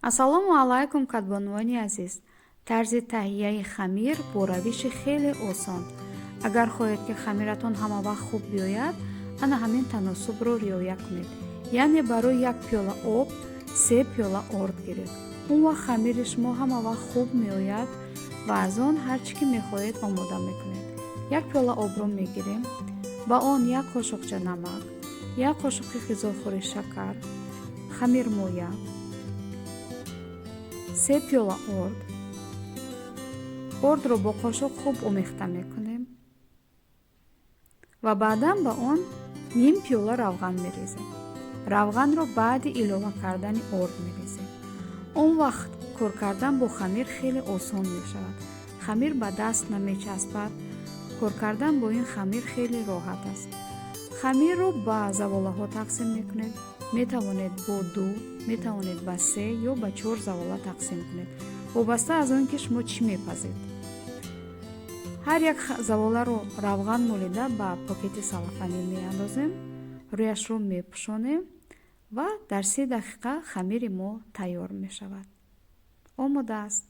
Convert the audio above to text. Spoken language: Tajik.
Ассалому алайкум, кадбонувони азиз! Тарзи таҳияи хамир бо равиши хеле осон. Агар хоҳед, ки хамиратон ҳама вақт хуб биёяд, ана ҳамин таносубро риоя кунед, яъне барои як пиёла об се пиёла орд гиред. Он вақт хамири шумо ҳама вақт хуб меояд ва аз он ҳар чӣ ки мехоҳед, омода мекунед. Як пиёла обро мегирем, ба он як қошуқча намак, як қошуқи ғизохӯри шакар, хамирмоя, се пиёла орд. Ордро бо қошуқ хуб омехта мекунем ва баъдан ба он ним пиёла равған мерезем. Равғанро баъди илова кардани орд мерезем. Он вақт кор кардан бо хамир хеле осон мешавад, хамир ба даст намечаспад. Кор кардан бо ин хамир хеле роҳат аст. Хамирро ба заволаҳо тақсим мекунед. Метавонед бо ду, метавонед ба се ё ба чор завола тақсим кунед, вобаста аз он ки шумо чӣ мепазед. Ҳар як заволаро равған молида, ба покети салафанӣ меандозем, рӯяшро мепӯшонем ва дар 30 дақиқа хамири мо тайёр мешавад, омода аст.